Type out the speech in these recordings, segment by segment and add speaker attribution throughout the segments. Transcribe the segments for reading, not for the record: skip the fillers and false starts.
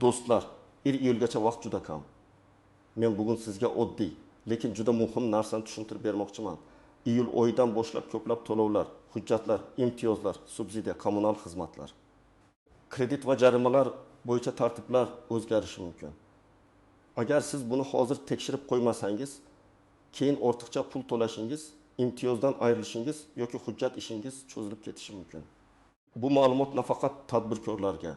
Speaker 1: Do'stlar, 1 iyulgacha vaqt juda kam. Men bugun sizga oddiy, lekin juda muhim narsani tushuntirib bermoqchiman. Iyul oyidan boshlab ko'plab to'lovlar, hujjatlar, imtiyozlar, subsidiya, kommunal xizmatlar, kredit va jarimalar bo'yicha tartiblar o'zgarishi mumkin. Agar siz buni hozir tekshirib qo'ymasangiz, keyin ortiqcha pul to'lashingiz, imtiyozdan ayrilishingiz yoki hujjat ishingiz cho'zilib ketishi mumkin. Bu ma'lumot nafaqat tadbirkorlarga,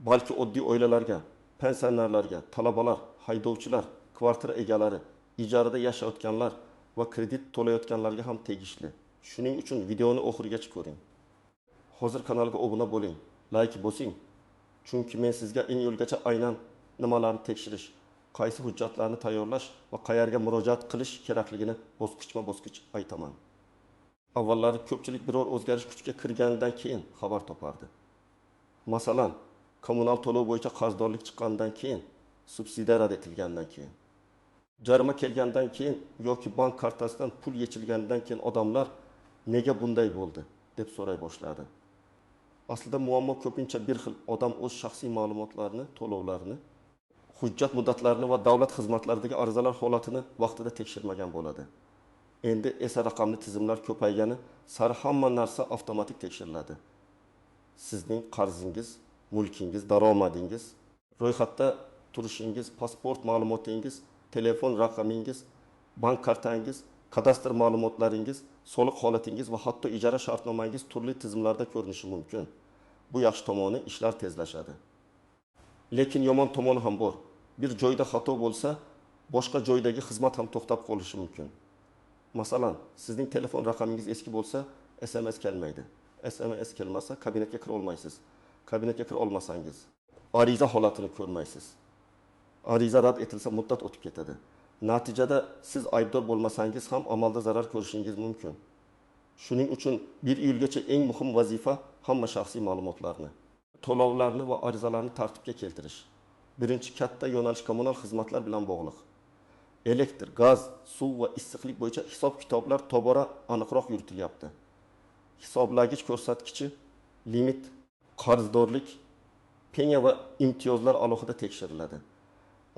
Speaker 1: balki oddiy oilalarga, pensionerlarga, talabalar, haydovchilar, kvartira egalari, ijarada yashayotganlar va kredit to'layotganlarga ham tegishli. Shuning uchun videoni oxirigacha ko'ring. Hozir kanalga obuna bo'ling, layk bosing. Chunki men sizga iyulgacha aynan nimalarni tekshirish, qaysi hujjatlarni tayyorlash va qayerga murojaat qilish kerakligini bosqichma-bosqich aytaman. Avvallari ko'pchilik biror o'zgarish kuchga kirganidan keyin xabar topardi. Masalan, kommunal to'lov bo'yicha qarzdorlik chiqqanidan keyin, subsidiya rad etilganidan keyin, jarima kelgandan keyin yoki bank kartasidan pul yechilganidan keyin odamlar nega bunday bo'ldi deb so'ray boshladi. Aslida muammo ko'pincha bir xil: odam o'z shaxsiy ma'lumotlarini, to'lovlarini, hujjat muddatlarini va davlat xizmatlaridagi arizalar holatini vaqtida tekshirmagan bo'ladi. Endi esa raqamli tizimlar ko'paygani sari hamma narsa avtomatik tekshiriladi. Sizning qarzingiz, mulkingiz, daromadingiz, ro'yxatda turishingiz, pasport ma'lumotingiz, telefon raqamingiz, bank kartangiz, kadastr ma'lumotlaringiz, soliq holatingiz va hatto ijara shartnomangiz turli tizimlarda ko'rinishi mumkin. Bu yaxshi tomoni, ishlar tezlashadi. Lekin yomon tomoni ham bor. Bir joyda xato bo'lsa, boshqa joydagi xizmat ham to'xtab qolishi mumkin. Masalan, sizning telefon raqamingiz eski bo'lsa, SMS kelmaydi. SMS kelmasa, kabinetga kira olmaysiz. Kabinetga kira olmasangiz, ariza holatini ko'rmaysiz. Ariza rad etilsa, muddat o'tib ketadi. Natijada siz aybdor bo'lmasangiz ham amalda zarar ko'rishingiz mumkin. Shuning uchun 1 iyulgacha eng muhim vazifa hamma shaxsiy ma'lumotlarni, to'lovlarni va arizalarni tartibga keltirish. Birinchi katta yo'nalish kommunal xizmatlar bilan bog'liq. Elektr, gaz, suv va issiqlik bo'yicha hisob-kitoblar tobora aniqroq yuritilyapti. Hisoblagich ko'rsatkichi, limit, qarzdorlik, penya va imtiyozlar alohida tekshiriladi.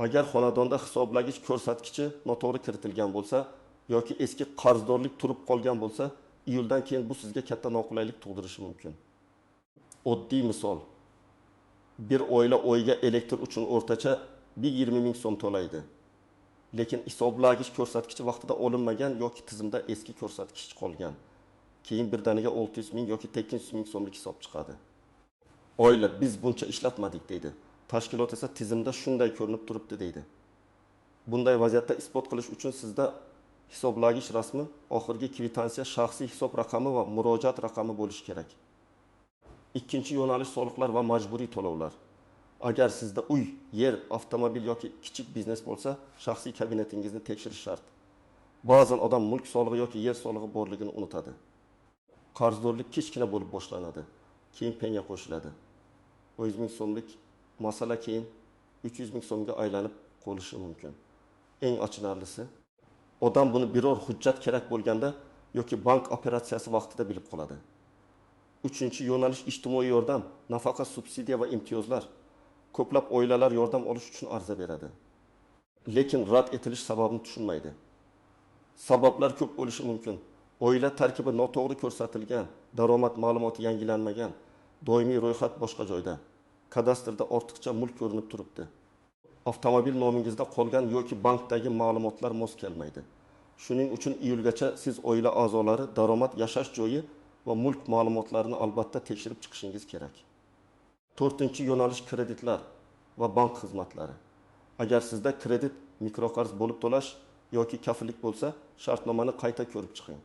Speaker 1: Agar xonadonda hisoblagich ko'rsatkichi noto'g'ri kiritilgan bo'lsa yoki eski qarzdorlik turib qolgan bo'lsa, iyuldan keyin bu sizga katta noqulaylik tug'dirishi mumkin. Oddiy misol. Bir oila oyiga elektr uchun o'rtacha 20 ming so'm to'laydi. Lekin hisoblagich ko'rsatkichi vaqtida olinmagan yoki tizimda eski ko'rsatkich qolgan. Keyin birdaniga 600 ming yoki 800 ming so'mlik hisob chiqadi. Oila biz buncha ishlatmadik deydi. Tashkilot esa tizimda shunday ko'rinib turibdi deydi. Bunday vaziyatda isbot qilish uchun sizda hisoblagich rasmi, oxirgi kvitansiya, shaxsiy hisob raqami va murojaat raqami bo'lishi kerak. Ikkinchi yo'nalish soliqlar va majburiy to'lovlar. Agar sizda uy, yer, avtomobil yoki kichik biznes bo'lsa, shaxsiy kabinetingizni tekshirish shart. Ba'zan odam mulk solig'i yoki yer solig'i borligini unutadi. Qarzdorlik kichkina bo'lib boshlanadi, keyin penya qo'shiladi. 100 ming so'mlik masala keyin 300 ming so'mga aylanib qolishi mumkin. Eng achinarlisi, odam buni biror hujjat kerak bo'lganda yoki bank operatsiyasi vaqtida bilib qoladi. Uchinchi yo'nalish ijtimoiy yordam, nafaqa, subsidiya va imtiyozlar. Ko'plab oilalar yordam olish uchun ariza beradi. Lekin rad etilish sababini tushunmaydi. Sabablar ko'p bo'lishi mumkin. Oila tarkibi noto'g'ri ko'rsatilgan, daromad ma'lumoti yangilanmagan, doimiy ro'yxat boshqa joyda, kadastrda ortiqcha mulk ko'rinib turibdi. Avtomobil nomingizda qolgan yoki bankdagi ma'lumotlar mos kelmaydi. Shuning uchun iyulgacha siz oila a'zolari, daromad, yashash joyi va mulk ma'lumotlarini albatta tekshirib chiqishingiz kerak. To'rtinchi yo'nalish kreditlar va bank xizmatlari. Agar sizda kredit, mikroqarz bo'lib to'lash yoki kafillik bo'lsa, shartnomani qayta ko'rib chiqing.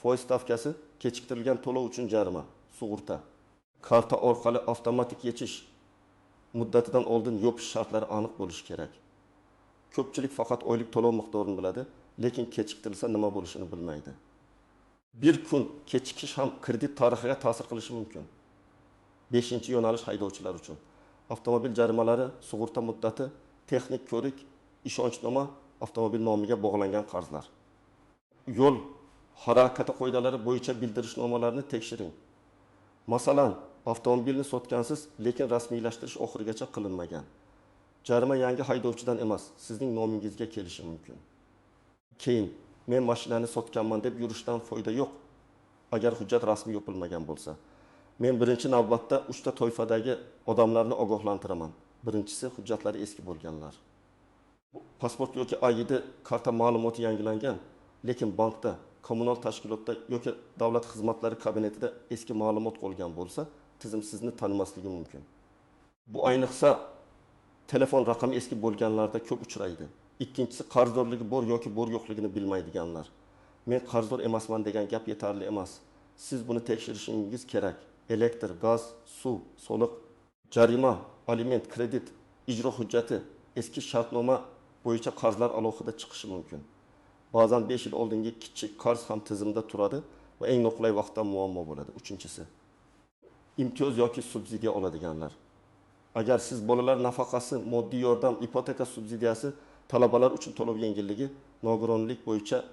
Speaker 1: Foiz stavkasi, kechiktirilgan to'lov uchun jarima, sug'urta, karta orqali avtomatik yechish, muddatidan oldin yopish shartlari aniq bo'lishi kerak. Ko'pchilik faqat oylik to'lov miqdorini biladi, lekin kechiktirilsa nima bo'lishini bilmaydi. Bir kun kechikish ham kredit tarixiga ta'sir qilishi mumkin. Beshinchi yo'nalish haydovchilar uchun. Avtomobil jarimalari, sug'urta muddati, texnik ko'rik, ishonchnoma, avtomobil nomiga bog'langan qarzlar. Yo'l harakati qoidalari bo'yicha bildirishnomalarni tekshiring. Masalan, avtomobilni sotgansiz, lekin rasmiylashtirish oxirigacha qilinmagan. Jarima yangi haydovchidan emas, sizning nomingizga kelishi mumkin. Keyin men mashinani sotganman deb yurishdan foyda yo'q, agar hujjat rasmiy yopilmagan bo'lsa. Men birinchi navbatda uchta toifadagi odamlarni ogohlantiraman. Birinchisi, hujjatlari eski bo'lganlar. Pasport yoki ID karta ma'lumoti yangilangan, lekin bankda, kommunal tashkilotda yoki davlat xizmatlari kabinetida eski ma'lumot qolgan bo'lsa, tizim sizni tanimasligi mumkin. Bu ayniqsa telefon raqami eski bo'lganlarda ko'p uchraydi. Ikkinchisi, qarzdorligi bor yoki bor yo'qligini bilmaydiganlar. Men qarzdor emasman degan gap yetarli emas. Siz buni tekshirishingiz kerak. Elektr, gaz, suv, soliq, jarima, aliment, kredit, ijro hujjati, eski shartnoma bo'yicha qarzlar alohida chiqishi mumkin. Ba'zan 5 yil oldingi kichik qarz ham tizimda turadi va eng noqulay vaqtda muammo bo'ladi. Uchinchisi, imtiyoz yoki subsidiya oladiganlar. Agar siz bolalar nafaqasi, moddiy yordam, ipoteka subsidiyasi, talabalar uchun to'lov yengilligi, nogironlik bo'yicha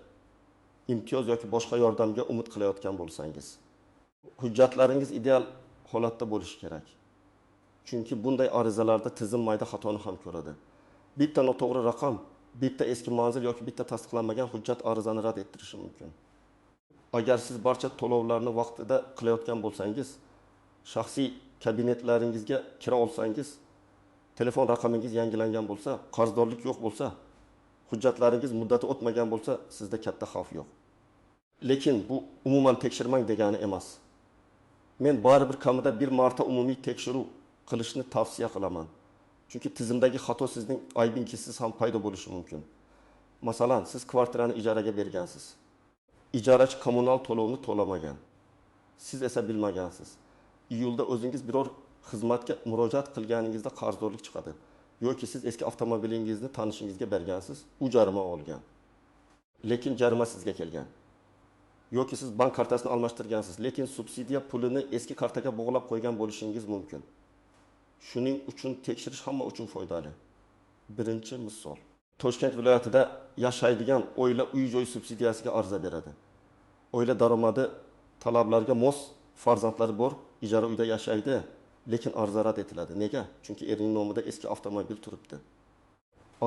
Speaker 1: imtiyoz yoki boshqa yordamga umid qilayotgan bo'lsangiz, hujjatlaringiz ideal holatda bo'lishi kerak. Chunki bunday arizalarda tizim mayda xatoni ham ko'radi. Bitta noto'g'ri raqam, bitta eski manzil yoki bitta tasdiqlanmagan hujjat arizani rad ettirishi mumkin. Agar siz barcha to'lovlarni vaqtida qilayotgan bo'lsangiz, shaxsiy kabinetlaringizga kira olsangiz, telefon raqamingiz yangilangan bo'lsa, qarzdorlik yo'q bo'lsa, hujjatlaringiz muddati o'tmagan bo'lsa, sizda katta xavf yo'q. Lekin bu umuman tekshirmang degani emas. Men baribir kamida bir marta umumiy tekshiruv qilishni tavsiya qilaman. Chunki tizimdagi xato sizning aybingizsiz ham paydo bo'lishi mumkin. Masalan, siz kvartirani ijaraga bergansiz. Ijarachi kommunal to'lovni to'lamagan. Siz esa bilmagansiz. Iyulda o'zingiz biror xizmatga murojaat qilganingizda qarzdorlik chiqadi. Yoki siz eski avtomobilingizni tanishingizga bergansiz, u jarima olgan. Lekin jarima sizga kelgan. Yoki siz bank kartasini almashtirgansiz, lekin subsidiya pulini eski kartaga bog'lab qo'ygan bo'lishingiz mumkin. Shuning uchun tekshirish hamma uchun foydali. Birinchi misol. Toshkent viloyatida yashaydigan oila uy-joy subsidiyasiga ariza beradi. Oila daromadi talablarga mos, farzandlari bor, ijara uyda yashaydi, lekin ariza rad etiladi. Nega? Chunki erining nomida eski avtomobil turibdi.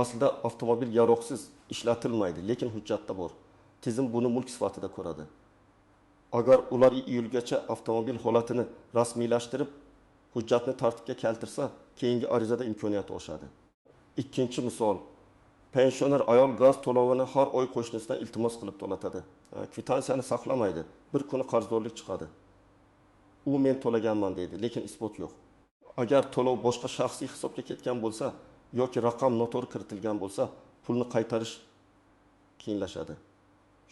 Speaker 1: Aslida avtomobil yaroqsiz, ishlatilmaydi, lekin hujjatda bor. Tizim buni mulk sifatida ko'radi. Agar ular iyulgacha avtomobil holatini rasmiylashtirib, hujjatni tartibga keltirsa, keyingi arizada imkoniyati oshadi. Ikkinchi misol. Pensioner ayol gaz to'lovini har oy qo'shnisidan iltimos qilib to'latadi. Kvitansiyani saqlamaydi. Bir kuni qarzdorlik chiqadi. U men to'laganman deydi, lekin isbot yo'q. Agar to'lov boshqa shaxsiy hisobga ketgan bo'lsa yoki raqam noto'g'ri kiritilgan bo'lsa, pulni qaytarish qiyinlashadi.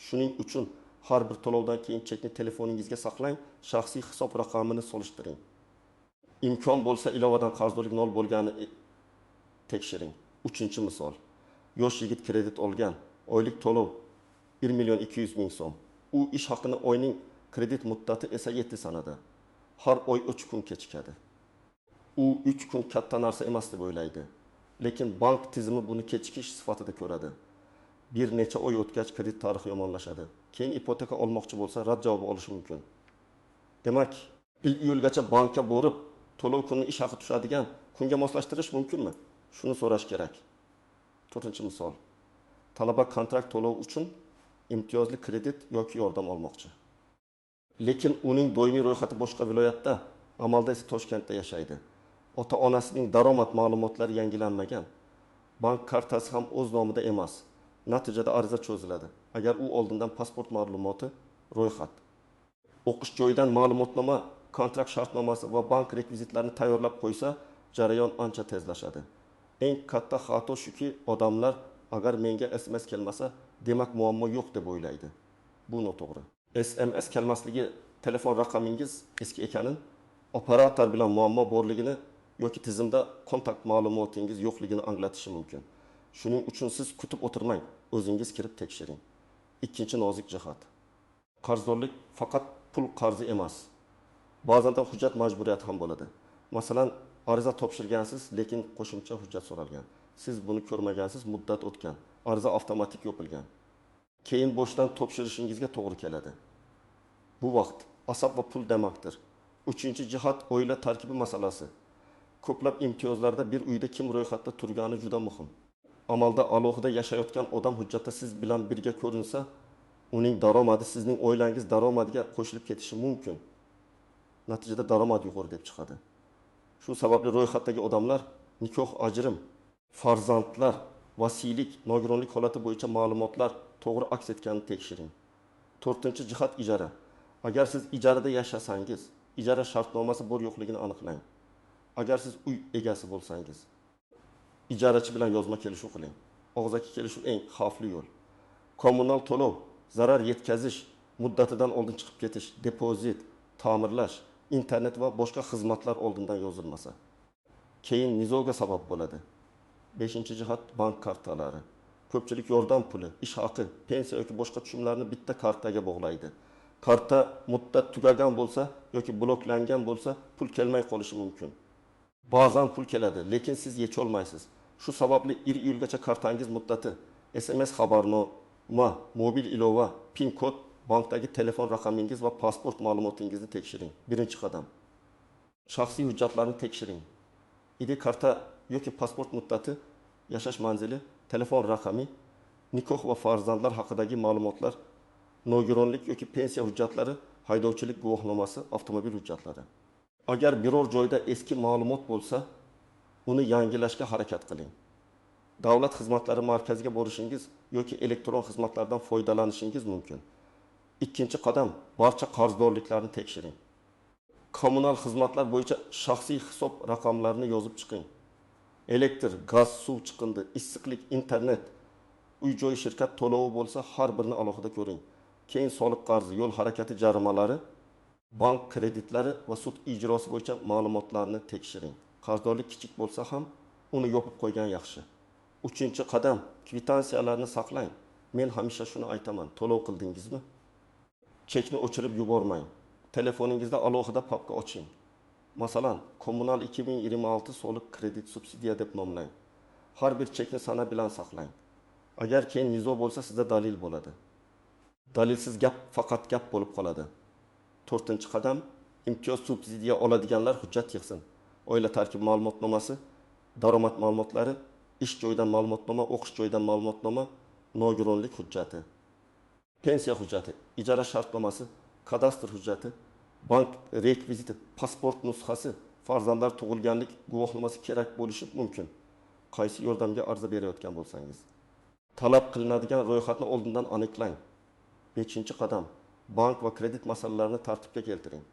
Speaker 1: Shuning uchun har bir to'lovdan keyin chekni telefoningizga saqlang, shaxsiy hisob raqamini solishtiring. Imkon bo'lsa ilovadan qarzdorlik nol bo'lganini tekshiring. Uchinchi misol. Yosh yigit kredit olgan, oylik to'lov 1 200 000 so'm. U ish haqini oyning kredit muddati esa 7 sanada. Har oy 3 kun kechikadi. U 3 kun katta narsa emas deb o'ylaydi. Lekin bank tizimi buni kechikish sifatida ko'radi. Bir necha oy o'tgach kredit tarixi yomonlashadi. Keyin ipoteka olmoqchi bo'lsa rad javobi olishi mumkin. Demak, iyulgacha bankka borib to'lov kuni ish haqi tushadigan kunga moslashtirish mumkinmi? Shuni so'rash kerak. To'rtinchi misol. Talaba kontrakt to'lov uchun imtiyozli kredit yoki yordam olmoqchi. Lekin uning doimiy ro'yxati boshqa viloyatda, amalda esa Toshkentda yashaydi. Ota-onasining daromad ma'lumotlari yangilanmagan. Bank kartasi ham o'z nomida emas. Natijada ariza cho'ziladi. Agar u oldindan pasport ma'lumoti, ro'yxat, o'qish joyidan ma'lumotnoma, kontrakt shartnomasi va bank rekvizitlarini tayyorlab qo'ysa, jarayon ancha tezlashadi. Eng katta xato shuki, odamlar agar menga SMS kelmasa, demak muammo yo'q deb o'ylaydi. Bu noto'g'ri. SMS kelmasligi telefon raqamingiz eski ekanini, operator bilan muammo borligini yoki tizimda kontakt ma'lumotingiz yo'qligini anglatishi mumkin. Shuning uchun siz kutib o'tirmang, o'zingiz kirib tekshiring. Ikkinchi nozik jihat. Qarzdorlik faqat pul qarzi emas. Ba'zan hujjat majburiyati ham bo'ladi. Masalan, ariza topshirgansiz, lekin qo'shimcha hujjat so'ralgan. Siz buni ko'rmagansiz, muddat o'tgan. Ariza avtomatik yopilgan. Keyin boshdan topshirishingizga to'g'ri keladi. Bu vaqt asab va pul demakdir. Uchinchi jihat oila tarkibi masalasi. Ko'plab imtiyozlarda bir uyda kim ro'yxatda turgani juda muhim. Amalda alohida yashayotgan odam hujjatda siz bilan birga ko'rinsa, uning daromadi sizning oilangiz daromadiga qo'shilib ketishi mumkin. Natijada daromad yuqori deb chiqadi. Shu sababli ro'yxatdagi odamlar nikoh, ajrim, farzandlar, vasiylik, nogironlik holati bo'yicha ma'lumotlar to'g'ri aks etganini tekshiring. To'rtinchi jihat ijara. Agar siz ijarada yashasangiz, ijara shartnomasi bor yo'qligini aniqlang. Agar siz uy egasi bo'lsangiz, ijarachi bilan yozma kelishuv qiling. Og'zaki kelishuv eng xavfli yo'l. Kommunal to'lov, zarar yetkazish, muddatidan oldin chiqib ketish, depozit, ta'mirlash, internet va boshqa xizmatlar oldindan yozilmasa, keyin nizoga sabab bo'ladi. Beshinchi jihat bank kartalari. Ko'pchilik yordam puli, ish haqi, pensiya yoki boshqa tushumlarni bitta kartaga bog'laydi. Karta muddat tugagan bo'lsa yoki bloklangan bo'lsa, pul kelmay qolishi mumkin. Ba'zan pul keladi, lekin siz yecholmaysiz. Shu sababli 1 iyulgacha kartangiz muddati, SMS xabarnoma, mobil ilova, PIN kod, bankdagi telefon raqamingiz va pasport ma'lumotingizni tekshiring. Birinchi qadam. Shaxsiy hujjatlarni tekshiring. ID karta yoki pasport muddati, yashash manzili, telefon raqami, nikoh va farzandlar haqidagi ma'lumotlar, nogironlik yoki pensiya hujjatlari, haydovchilik guvohnomasi, avtomobil hujjatlari. Agar biror joyda eski ma'lumot bo'lsa, uni yangilashga harakat qiling. Davlat xizmatlari markaziga borishingiz yoki elektron xizmatlardan foydalanishingiz mumkin. Ikkinchi qadam, barcha qarzdorliklarni tekshiring. Kommunal xizmatlar bo'yicha shaxsiy hisob raqamlarini yozib chiqing. Elektr, gaz, suv chiqindi, issiqlik, internet, uy-joy shirkat to'lovi bo'lsa, har birini alohida ko'ring. Keyin soliq qarzi, yo'l harakati jarimalari, bank kreditlari va sud ijrosi bo'yicha ma'lumotlarni tekshiring. Qarzdorlik kichik bo'lsa ham uni yopib qo'ygan yaxshi. Uchinchi qadam, kvitansiyalarni saqlang. Men hamisha shuni aytaman, to'lov qildingizmi? Chekni o'chirib yubormang. Telefoningizda alohida papka oching. Masalan, kommunal 2026 soliq kredit subsidiya deb nomlang. Har bir chekni sana bilan saqlang. Agar keyin nizo bo'lsa, sizda dalil bo'ladi. Dalilsiz gap faqat gap bo'lib qoladi. To'rtinchi qadam, imtiyoz subsidiya oladiganlar hujjat yig'sin. Oila tarkibi ma'lumotnomasi, daromad ma'lumotlari, ish joyidan ma'lumotnoma, o'qish joyidan ma'lumotnoma, nogironlik hujjati, pensiya hujjati, ijara shartnomasi, kadastr hujjati, bank rekviziti, pasport nusxasi, farzandlar tug'ilganlik guvohnomasi kerak bo'lishi mumkin. Qaysi yordamga arza berayotgan bo'lsangiz. Talab qilinadigan ro'yxatni oldindan aniqlang. Beshinchi qadam, bank va kredit masalalarini tartibga keltiring.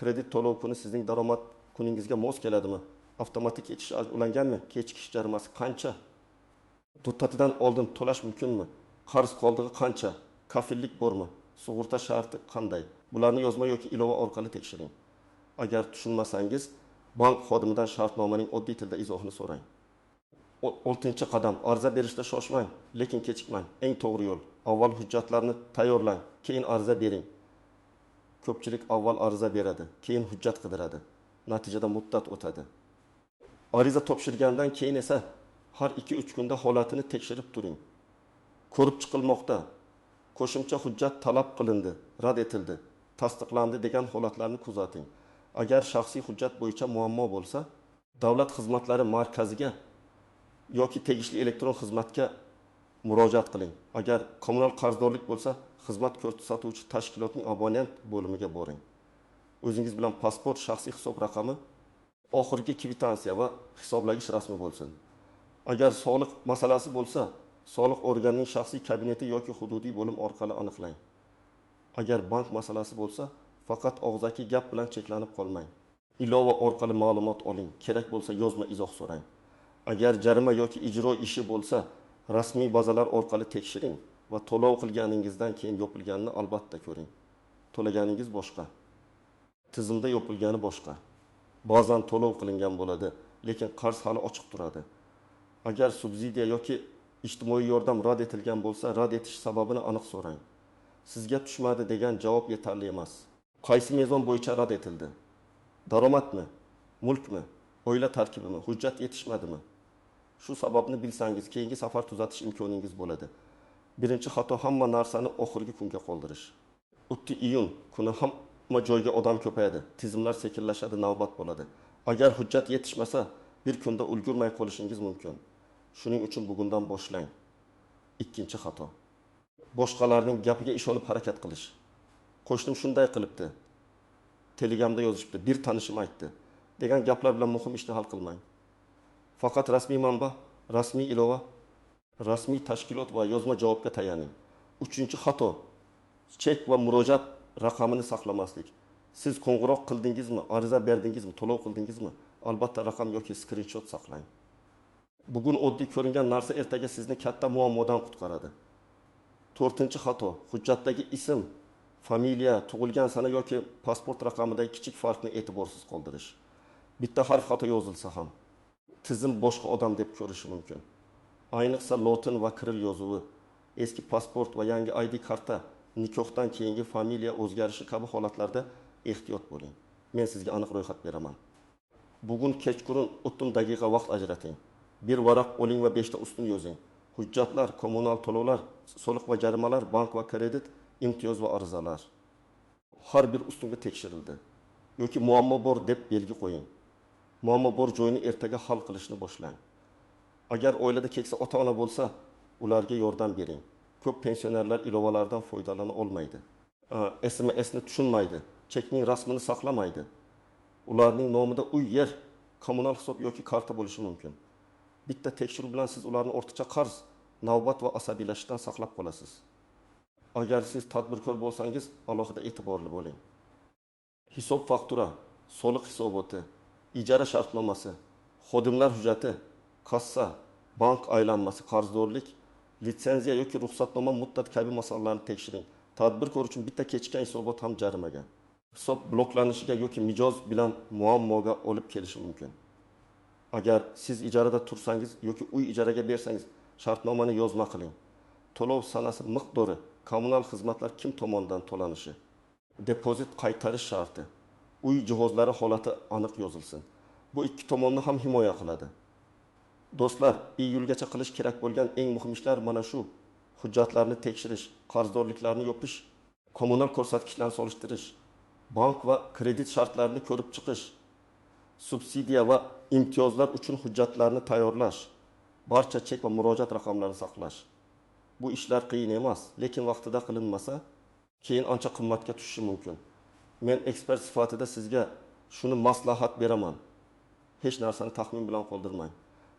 Speaker 1: Kredit to'lov kuni sizning daromad kuningizga mos keladimi? Avtomatik ketish ulanganmi? Kechikish jarimasi qancha? Muddatidan oldin to'lash mumkinmi? Qarz qoldig'i qancha? Kafillik bormi? Sug'urta sharti qanday? Bularni yozma yoki ilova orqali tekshiring. Agar tushunmasangiz, bank xodimidan shartnomaning oddiy tilda izohini so'rang. Oltinchi qadam, arza berishda shoshmang, lekin kechikmang. Eng to'g'ri yo'l. Avval hujjatlarni tayyorlang, keyin arza bering. Ko'pchilik avval arza beradi, keyin hujjat qidiradi. Natijada muddat o'tadi. Ariza topshirgandan keyin esa har 2-3 kunda holatini tekshirib turing. Ko'rib chiqilmoqda, qo'shimcha hujjat talab qilindi, rad etildi, tasdiqlandi degan holatlarni kuzating. Agar shaxsiy hujjat bo'yicha muammo bo'lsa, davlat xizmatlari markaziga yoki tegishli elektron xizmatga murojaat qiling. Agar kommunal qarzdorlik bo'lsa, xizmat ko'rsatuvchi tashkilotning abonent bo'limiga boring. O'zingiz bilan pasport, shaxsiy hisob raqami, oxirgi kvitansiya va hisoblagich rasmi bo'lsin. Agar soliq masalasi bo'lsa, soliq organining shaxsiy kabineti yoki hududiy bo'lim orqali aniqlang. Agar bank masalasi bo'lsa, faqat og'zaki gap bilan cheklanib qolmang. Ilova orqali ma'lumot oling, kerak bo'lsa yozma izoh so'rang. Agar jarima yoki ijro ishi bo'lsa, rasmiy bazalar orqali tekshiring va to'lov qilganingizdan keyin yopilganini albatta ko'ring. To'laganingiz boshqa, tizimda yopilgani boshqa. Ba'zan to'lov qilingan bo'ladi, lekin qarz hali ochiq turadi. Agar subsidiya yoki ijtimoiy yordam rad etilgan bo'lsa, rad etish sababini aniq so'rang. Sizga tushmadi degan javob yetarli emas. Qaysi mezon bo'yicha rad etildi? Daromadmi? Mulkmi? Oila tarkibimi? Hujjat yetishmadimi? Shu sababni bilsangiz, keyingi safar tuzatish imkoningiz bo'ladi. Birinchi xato hamma narsani oxirgi kunga qoldirish. 3 iyun kuni hamma joyga odam ko'payadi, tizimlar sekinlashadi, navbat bo'ladi. Agar hujjat yetishmasa, bir kunda ulgurmay qolishingiz mumkin. Shuning uchun bugundan boshlang. Ikkinchi xato. Boshqalarning gapiga ishonib harakat qilish. Qo'shnim shunday qilibdi. Telegramda yozishibdi, bir tanishim aytdi degan gaplar bilan muhim ishni hal qilmang. Faqat rasmiy manba, rasmiy ilova, rasmiy tashkilot va yozma javobga tayaning. Uchinchi xato. Chek va murojaat raqamini saqlamaslik. Siz qo'ng'iroq qildingizmi, ariza berdingizmi, to'lov qildingizmi? Albatta raqam yoki skrinshot saqlang. Bugun oddiy ko'ringan narsa ertaga sizni katta muammodan qutqaradi. To'rtinchi xato. Hujjatdagi ism, familiya, tug'ilgan sana yoki pasport raqamidagi kichik farqni e'tiborsiz qoldirish. Bitta harf xato yozilsa ham tizim boshqa odam deb ko'rishi mumkin. Ayniqsa lotin va kirill yozuvi, eski pasport va yangi ID karta, nikohdan keyingi familiya o'zgarishi kabi holatlarda ehtiyot bo'ling. Men sizga aniq ro'yxat beraman. Bugun kechqurun 30 daqiqa vaqt ajrating. Bir varaq oling va 5 ta ustun yozing. Hujjatlar, kommunal to'lovlar, soliq va jarimalar, bank va kredit, imtiyoz va arizalar. Har bir ustunga tekshirildi yoki muammo bor deb belgi qo'ying. Muammo bor joyini ertaga hal qilishni boshlang. Agar oilada keksa ota-ona bo'lsa, ularga yordam bering. Ko'p pensionerlar ilovalardan foydalana olmaydi. SMSni tushunmaydi, chekning rasmini saqlamaydi. Ularning nomida uy, yer, kommunal hisob yoki karta bo'lishi mumkin. Bitta tekshiruv bilan siz ularni ortiqcha qarz, navbat va asabiylashishdan saqlab qolasiz. Agar siz tadbirkor bo'lsangiz, alohida e'tiborli bo'ling. Hisob faktura, soliq hisoboti, ijara shartnomasi, xodimlar hujjati, kassa, bank aylanmasi, qarzdorlik, litsenziya yoki ruxsatnoma muddat kabi masalalarni tekshiring. Tadbirkor uchun bitta kechikkan hisobot ham jarimaga, hisob bloklanishiga yoki mijoz bilan muammoga olib kelishi mumkin. Agar siz ijarada tursangiz yoki uy ijaraga bersangiz, shartnomani yozma qiling. To'lov sanasi, miqdori, kommunal xizmatlar kim tomonidan to'lanishi, depozit qaytarish sharti, uy jihozlari holati aniq yozilsin. Bu ikki tomonni ham himoya qiladi. Do'stlar, iyulgacha qilish kerak bo'lgan eng muhim ishlar mana shu. Hujjatlarni tekshirish, qarzdorliklarni yopish, kommunal ko'rsatkichlarni solishtirish, bank va kredit shartlarini ko'rib chiqish, subsidiya va imtiyozlar uchun hujjatlarni tayyorlash, barcha chek va murojaat raqamlarini saqlash. Bu ishlar qiyin emas, lekin vaqtida qilinmasa, keyin ancha qimmatga tushishi mumkin. Men ekspert sifatida sizga shuni maslahat beraman. Hech narsani taxmin bilan qoldirmang.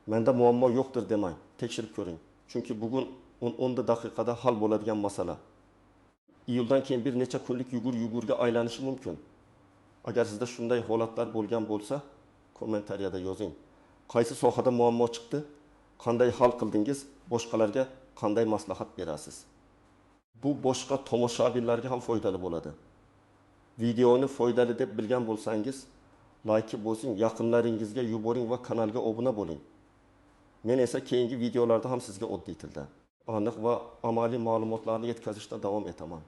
Speaker 1: Menda muammo yo'qdir demang, tekshirib ko'ring. Chunki bugun 10 daqiqada hal bo'ladigan masala. Iyuldan keyin bir necha kunlik yugur-yugurga aylanishi mumkin. Agar sizda shunday holatlar bo'lgan bo'lsa, kommentariyada yozing. Qaysi sohada muammo chiqdi? Qanday hal qildingiz? Boshqalarga qanday maslahat berasiz? Bu boshqa tomoshabinlarga ham foydali bo'ladi. Videoni foydali deb bilgan bo'lsangiz, like bosing, yaqinlaringizga yuboring va kanalga obuna bo'ling. Men esa keyingi videolarda ham sizga oddiy tilda, aniq va amaliy ma'lumotlarni yetkazishda davom etaman.